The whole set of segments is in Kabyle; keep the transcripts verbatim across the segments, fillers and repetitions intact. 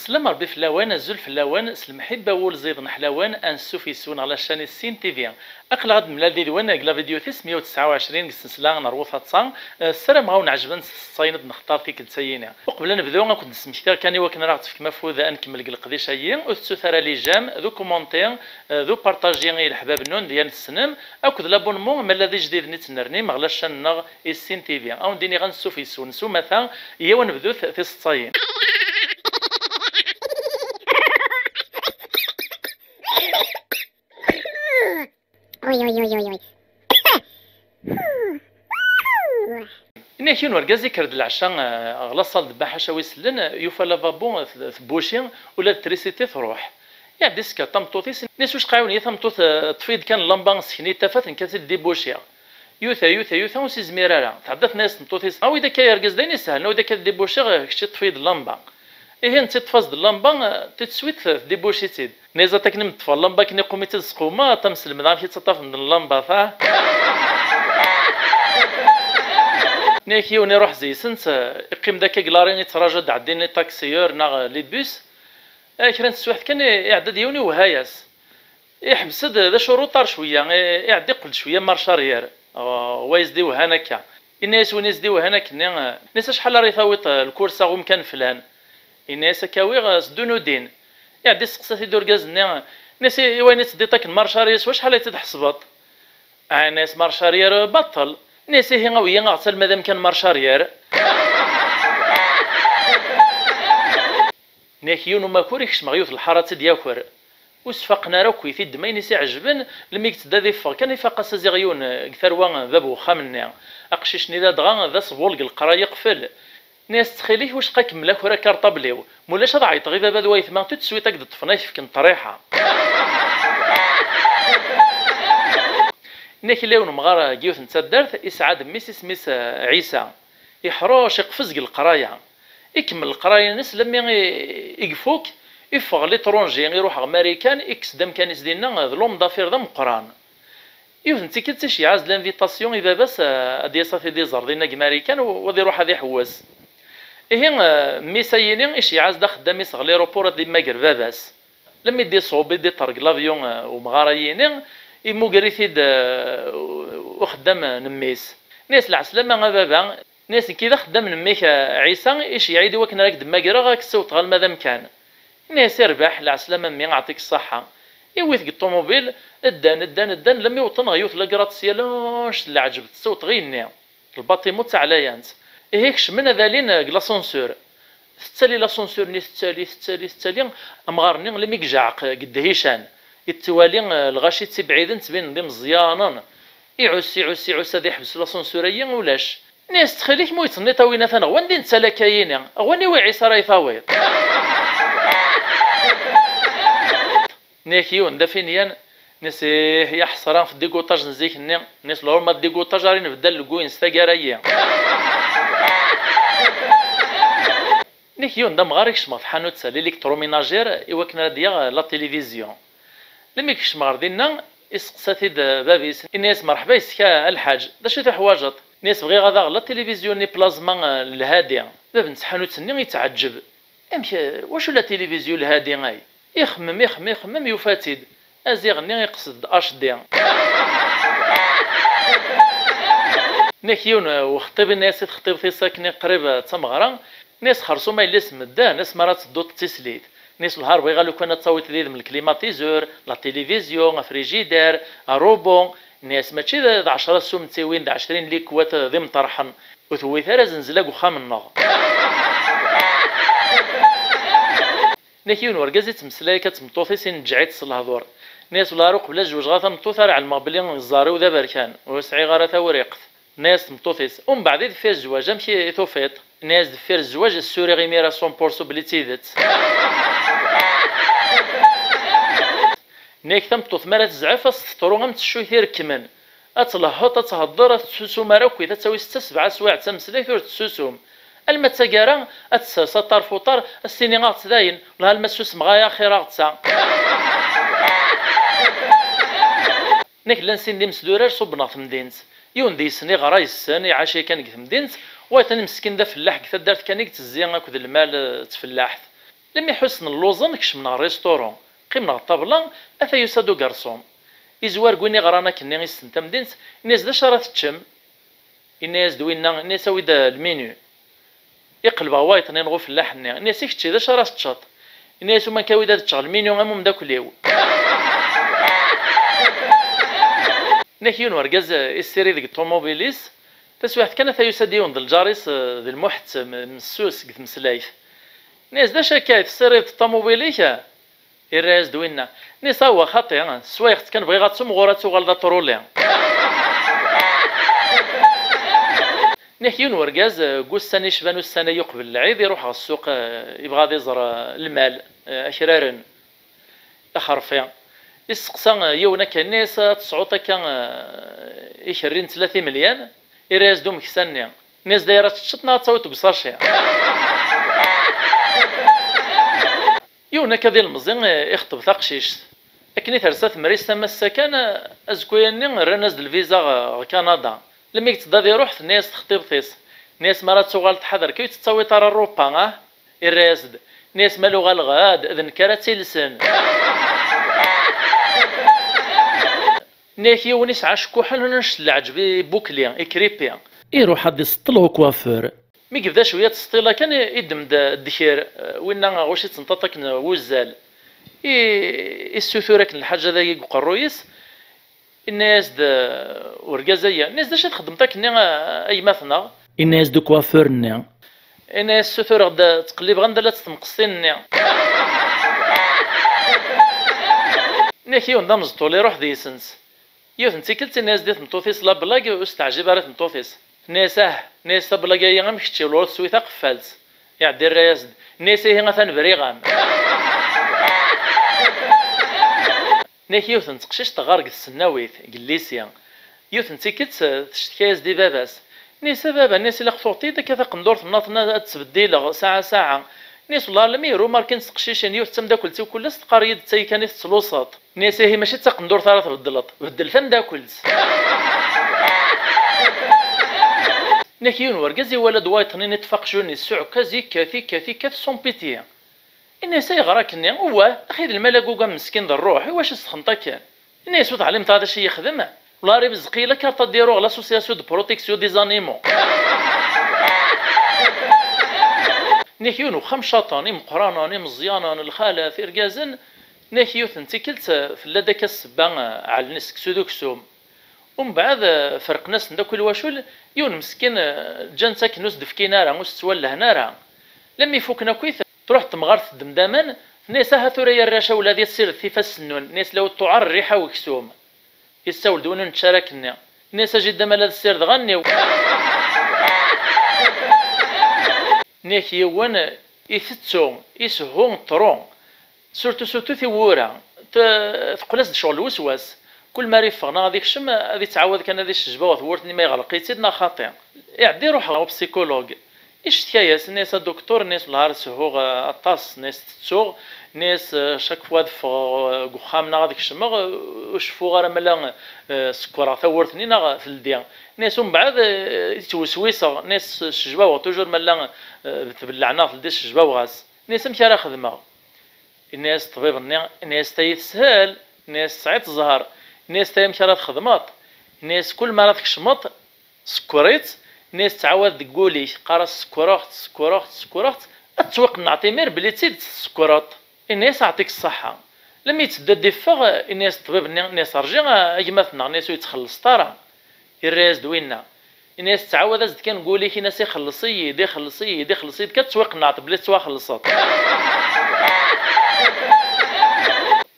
Sslam Ṛebbi fell-awen, azul fell-awen, s lemḥibba wulziḍ neḥlawen, ansuf yes-wen ɣer la chaîne Sin T V. Aql-aɣ ad nemlal did-wen deg la vidéo tis meyya u tesɛa u ɛecrin deg ssensla n Rwu Taḍsa. Eh, ssarameɣ ad wen-ɛejbent tseḍsayin ad nextar tikkelt-ayini. Uqbel ad nebdu, ad kent-d-smektiɣ kan i wakken ara ɣ-tefkem afud ad nkemmel deg leqdic-agi, ur tettut ara les j'aime, d ukumanti, eh, d upartaji i leḥbab-nwen d yan tessnem, akked l'abonnement ma llan d ijdiden i ttnernim ɣer la chaîne-nneɣ Issin T V. Ad wen-d-iniɣ ansuf yes-wen s umata, iyyaw ad nebdut tiseḍsayin. Uy, uy, uy, uy, uy. Ini-ak yiwen urgaz ikker-d leɛca, eh, ɣer la salle de bain ḥaca wi sellen, eh, yufa lavabo, eh, t-, tebbuci, ula d trisiti truḥ. Iɛedda isekker tameṭṭut-is, ini-as: "Wicqa, ɛiwen-iyi tameṭṭut, eh, ṭṭef-iyi-d kan llamba, sken-iyi-d tafat, nekk ad tt-id-dibbuciɣ." Yuta, yuta, yuta, ur s-izmir ara. Tɛedda tenna-yas tmeṭṭut-is: "Awi-d akka ay argaz, d ayen isehlen, awi-d akka ad dibbuciɣ, eh, kečč ṭṭef-iyi-d llamba." Ihi netta iṭṭef-as-d llamba, eh, tout de suite, eh, tdibbuci-tt-id. Nniẓat akken mi ṭṭfeɣ llamba akken iqum-itt-id s tquma, tamselmed amek i ttaṭṭafen d llamba ta. Nni-ak yiwen iruḥ zi-sent, iqqim-d akka deg lari ittraǧu ad d-ɛeddin les taxiyeurs neɣ les bus. Eh, kra n teswiɛt kan, i-, iɛedda-d yiwen iwehha-yas. Iḥbes-d d acu ruṭar cwiya, i-, iɛedda iqqel-d cwiya marche arrière. Oh, wa i s-d-iwehhan akka. Inna-yas win i s-d-iwehhan akkenni, eh, nni-as: "Acḥal ara yi-tawiḍ, eh, lkursa umkan flan?" Inna-yas: "Ad k-awiɣ, eh, s ddunudin." Iɛedda isteqsa-t-id urgaz-nni, nni-as: "I, i wayen i teddiḍ akken marche arrière, s wacḥal ay tt-id-tḥesbeḍ?" Ɛni-as marche arrière baṭel? Nni-as: "Ihi, awi-yi aɣet alma d amkan marche arrière." Nni-ak yiwen umakur ikcem ɣer yiwet lḥara ad tt-id-yaker. Ur s-faqen ara akk, i t-id-, ma ayen i s-iɛejben, lmi yettedda ad iffeɣ kan, ifaq-as aziɣ yiwen, eh, deg tarwa, eh, bab uxxam-nni. Aqcic-nni ladɣa d asbul deg leqraya iqfel. Nni-as: "Ttxil-k, wicqa kemmel aker akarṭabl-iw. Mulac ad ɛeyṭeɣ i baba d waytma, tout de suite ad k-d-ṭṭfen, ad k-fken ṭṭriḥa." Nni-ak yella yiwen umɣar deg yiwet n taddart, isɛa-d mmi-s, isem-is, eh, Ɛisa. Iḥruc, iqfez deg leqraya. Ikemmel leqraya-ines lammi i, i ifuk, iffeɣ l'étranger, iruḥ ɣer Marikan, ikkes-d amkan-is dinna, d l'homme d'affaires d ameqqran. Yiwet n tikkelt, iceyyeɛ-as-d l'invitation i baba-s, eh, ad d-yas ad t-id-iẓer dinna deg Marikan, u, u ad iruḥ ad iḥewwes. Ihi, eh, mmi-s ayini, iceyyeɛ-as-d axeddam-is ɣer l'aéroport ad d-immager baba-s. Lemmi d-iṣub, i d-iṭerg l'avion, eh, umɣar ayini, immuger-it-id, eh, uxeddam n mmi-s. Nni-as: "Lɛeslama a baba." Nni-as: "Nekki d axeddam n mmi-k, eh, Ɛisa, iceyyeɛ-iyi-d i wakken ara k-d-mmagreɣ, ad k-ssiwḍeɣ alma d amkan." Nni-as: "Irbeḥ, lɛeslama a mmi, aɛṭik ṣṣaḥa." Iwwi-t deg ṭumubil, ddan, ddan, ddan, lammi wwḍen ɣer yiwet la gratte-ciel, anect n leɛǧeb, tessiwḍeɣ igenni. Lbaṭimu d taɛlayant. Ihi kecmen ad alin deg l'ascenseur. Tettali l'ascenseur-nni, tettali, tettali, tettali, amɣar-nni lammi ijeɛq deg ddhican. Ittwali, eh, lɣaci ttibɛiden, ttbinen d imeẓyanen. Iɛuss, iɛuss, iɛuss ad iḥbes l'ascenseur-ayi, ulac. Nni-as: "Ttxil-k, ma ur yettnniṭ a winat, ad neɣ wanda i nettali akka-yini? Ɣer waniwa Ɛisa ara yi-tawiḍ?" Nni-ak yiwen d afinyan, nni-as: "Ih, ya ḥesra ɣef diguṭaj n zik-nni." Nni-as: "Lhurma diguṭaj ara inbeddal deg win s taggara-yi." Nni-ak yiwen d amɣar ikcem ɣer tḥanut l'électroménager i wakken ara d-yaɣ la télévision. Lemmi yekcem ɣer dinna, isteqsa-t-id bab-is, inna-yas: "Merḥba yes-k a lḥaǧ, d acu i tuḥwaǧeḍ?" Nni-as: "Bɣiɣ ad aɣeɣ la télévision-nni plasma, eh, n lhadi." Bab n tḥanut-nni yettɛeǧǧeb. "Amek, eh, wacu la télévision lhadi ay?" Ixemmem, ixemmem, ixemmem, yufa-tt-id. Aziɣ-nni iqsed d H D. Nni-ak yiwen, eh, wexṭib inna-yas i texṭibt-is akken i qrib, eh, d tameɣra, nni-as: "Xersum a yelli-s n medden, asmi ara tedduḍ d tislit." Nni-as: "Lhar bɣiɣ a lukan ad tawiḍ did-m le climatiseur, la télévision, afrigidaire, robot." Nni-as: "Mačči d, d ɛecra ssumtiwin, d ɛecrin likwat d imṭerḥen. Ur tewwit ara zenzla deg uxxam-nneɣ." Nni-ak yiwen urgaz ittmeslay akka d tmeṭṭut-is, ineǧǧeɛ-itt s lehdur. Nni-as: "Lhar uqbel ad zewǧeɣ a tameṭṭut ara ɛelmeɣ belli ẓẓar-iw d aberkan, ur sɛiɣ ara tawriqt." Nni-as tmeṭṭut-is: "Umbeɛd i deffir zzwaǧ amek i, i tufiḍ?" Nni-as: "Deffir zzwaǧ ssuriɣ imir-a cent pour cent belli d tidet." Nni-ak tameṭṭut mi ara tezɛef, ad s-teṭru am teccuyt irekkmen. Ad tlehheḍ, ad thedder, ad tetsusum ara akkit, ad tawi setta sebɛa swayeɛ d tameslayt ur tetsusum. Alma d taggara, ad tessers aṭar f uṭar, ad s-tini: "Aɣet dayen, wellah alma ssusmeɣ ay axir aɣet-a." Nni-ak llan sin d imesdurar ṣubben ɣer temdint. Yiwen deg-sen iɣra yessen, iɛac yakan deg temdint, wayeḍ-nni meskin d afellaḥ deg taddart kan i yettezzi akked lmal, eh, d tfellaḥt. Lemmi ḥussen lluẓen, kecmen ɣer restaurant, qqimen ɣer ṭṭabla, ata yusa-d ugerṣum. Izwar deg win iɣran akkenni issen tamdint, ini-as: "D acu ara teččem?" Ini-as-d winna, ini-as: "Awi-d, eh, lminu." Iqleb ɣer wayeḍ-nni neɣ ufellaḥ-nni, ini-as: "I kečči, d acu ara teččeḍ?" Ini-as: "Uma kan awi-d ad ččeɣ lminu am umeddakel-iw." Nnak yiwen urgaz, eh, issirid deg ṭumubil-is, taswiɛt kan ata yusa-d yiwen d lǧar-is, eh, d lmuḥettem, eh, messus deg tmeslayt. Ini-as: "D acu akka, tessirideḍ ṭumubil-ik?" Irra-yas-d winna: "Ini-as: Awah, xaṭi, sswayeɣ-tt kan, bɣiɣ ad tumɣur ad tuɣal d aṭruli." Nnak yiwen urgaz, eh, deg ussan icban ussan-agi uqbel lɛid, iruḥ ɣer ssuq, eh, ibɣa ad iẓer, eh, lmal, eh, akraren, axerfi. Isteqsa, eh, yiwen akka, ini-as: "Ad tesɛuḍ akka, eh, ikerri n tlata imelyan?" Irra-yas-d umeksa-nni. Ini-as: "D ayen ara teččeḍ neɣ ad tawiḍ deg usaci?" Yiwen akka d ilemẓi, eh, ixeṭṭeb taqcict. Akken i tersa temrist am ass-a kan, eh, azekka-nni rran-as-d lviza ɣer, ɣer Kanada. Lemmi yetteddu ad iruḥ, tenna-yas texṭibt-is. Tenna-yas: "Mi ara tuɣaleḍ, ḥader kan ur tettawiḍ ara rrupa, ah?" Irra-yas-d. Tenna-yas: "Ma luɣaleɣ-d, d nekk ara tt-ilsen." Nnak yiwen yesɛa acekkuḥen annect n leɛǧeb ibukli, ikripi. Iruḥ ad iseṭṭel au coiffeur. Mi yebda cwiya ttseṭṭila kan, i, iddem-d ddkir, eh, winna ɣuc ittenṭaṭ akken wuzzal. I, issutur akken lḥaǧa dagi deg uqerruy-is, inna-yas-d, eh, urgaz-aya, inna-yas: "D acu i txeddmeḍ akkenni, a, a gma-tneɣ?" Inna-yas-d ukwafur-nni. Inna-yas: "Ssutureɣ-d, ttqellibeɣ anda llant temqestin-nni." Nnak yiwen d ameẓṭul iruḥ deg-sent. Yiwet n tikkelt, inna-yas-d i tmeṭṭut-is la blague, ur s-teɛjib ara i tmeṭṭut-is. Tenna-yas: "Ah," tenna-yas, "tablaga-yi am kečči, ula ur teswi taqeffalt." Iɛedda irra-yas-d, inna-yas: "Ihi atan briɣ-am." Nnak yiwet n teqcict teɣɣar deg tsennawit, deg llisi. Yiwet n tikkelt, tectka-yas-d i baba-s. Inna-yas: "A baba," inna-yas, "ilaq tuɣeḍ-iyi-d akka taqendurt nnaḍen ad tt-beddileɣ saɛa saɛa." Inna-yas: "Wellah alammi rumarkin s teqcicin, yiwet d tameddakelt-iw kul ass teqqar-iyi-d d tayi kan i tettluseḍ." Inna-yas: "Ihi mačči d taqendurt ara tbeddleḍ, beddel tameddakelt." Nnak yiwen urgaz iwala-d wayeḍ-nni iṭṭef aqjun-is s uɛekkaz, ikkat, ikkat, ikkat, sans pitié. Inna-yas: "Ayɣer akkenni? Wah, axi d lmal agugam meskin d rruḥ, iwacu s-texneḍ akken?" Inna-yas: "Ur teɛlimeḍ ara d acu i yexdem? Wellah ar ibezzeq-iyi la carte d'adhésion ɣer l'association de protection des animaux." Nnak yiwen uxxam caṭen, imeqqranen, imeẓyanen, lxalat, irgazen, nnak yiwet n tikkelt, eh, tella-d akka ssebba, eh, ɛellen seksu d uksum. Umbeɛd, eh, ferqen-asen-d akk i lwacul, yiwen meskin, eh, ǧǧan-t akken ur s-d-fkin ara, ur s-ttwallehen ara. Lemmi fukken akkit, truḥ temɣart teddem-d aman, tenna-yas: "Aha tura ay arrac, a wlad, ad ssiredet ifassen-nwen." Tenna-yas: "La ur ttuɛer rriḥa n uksum." Yessawel-d win ur nečči ara akkenni. Tenna-yas: "A jidda, ma la d ssirdeɣ allen-iw." Nnak yiwen, itettu, isehhu, ṭṭru. Surtout, surtout tiwwura. Te-, teqqel-as-d ccɣel d weswas. Kul mi ara yeffeɣ neɣ ad ikcem, ad ittɛawad kan ad icejba ɣer tewwurt-nni ma yeɣleq-itt-id neɣ xaṭi. Iɛedda iruḥ ɣer upsikulug. Icettka-yas, inna-yas: "A docteur," inna-yas, "wellah ar sehhuɣ, eh, aṭas," inna-yas, "tettuɣ," inna-yas, eh, chaque fois ad ffɣeɣ, eh, deg uxxam neɣ ad kecmeɣ, eh, ur ceffuɣ ara ma la, eh, sekkreɣ tawwurt-nni neɣ teldi. Inna-yas, umbeɛd, eh, ttweswiseɣ, inna-yas, cejbaweɣ toujours ma la, eh, tbelleɛ neɣ teldi, cejbaweɣ-as. Inna-yas: "Amek ara xedmeɣ?" Inna-yas ṭṭbib-nni, inna-yas: "Tayi teshel." Inna-yas: "Tesɛiḍ zzher." Inna-yas: "Tayi amek ara txedmeḍ?" Inna-yas: "Kul mi ara tkecmeḍ, sekker-itt." Inna-yas: "Ttɛawad deg wul-ik, qqar-as: sekkreɣ-tt, sekkreɣ-tt, sekkreɣ-tt, ad tettwiqenneɛḍ imir belli d tidet tessekreḍ." Inna-yas: "Aɛṭik ṣṣeḥḥa." Lemmi yetteddu ad d-iffeɣ, inna-yas ṭṭbib-nni, inna-yas: "Rji a, a gma-tneɣ," inna-yas, "ur yettxelleṣ ara." Irra-yas-d winna. Inna-yas: "Ttɛawad-as-d kan deg wul-ik, ini-as: ixelleṣ-iyi-d, ixelleṣ-iyi-d, ixelleṣ-iyi-d, kan ttwiqenneɛḍ belli tettwaxellṣeḍ."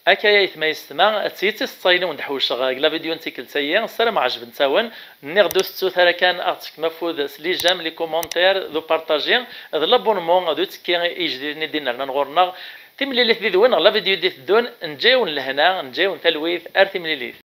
Akka ay aytma yessetma, d tiyet i s-ttayni wen-d-ḥewceɣ deg la vidéo n tikkelt-agi, ssarameɣ ɛejbent-awen. Nniɣ-d ur tettut ara kan ad ɣ-tefkem afud s les j'aime, les commentaires, d upartaji, d l'abonnement, d uttekki i ijdiden i d-inernan ɣur-neɣ. Timlilit did-wen ɣer la vidéo i d-iteddun, neǧǧa-yawen lehna, neǧǧa-yawen talwit, ar timlilit.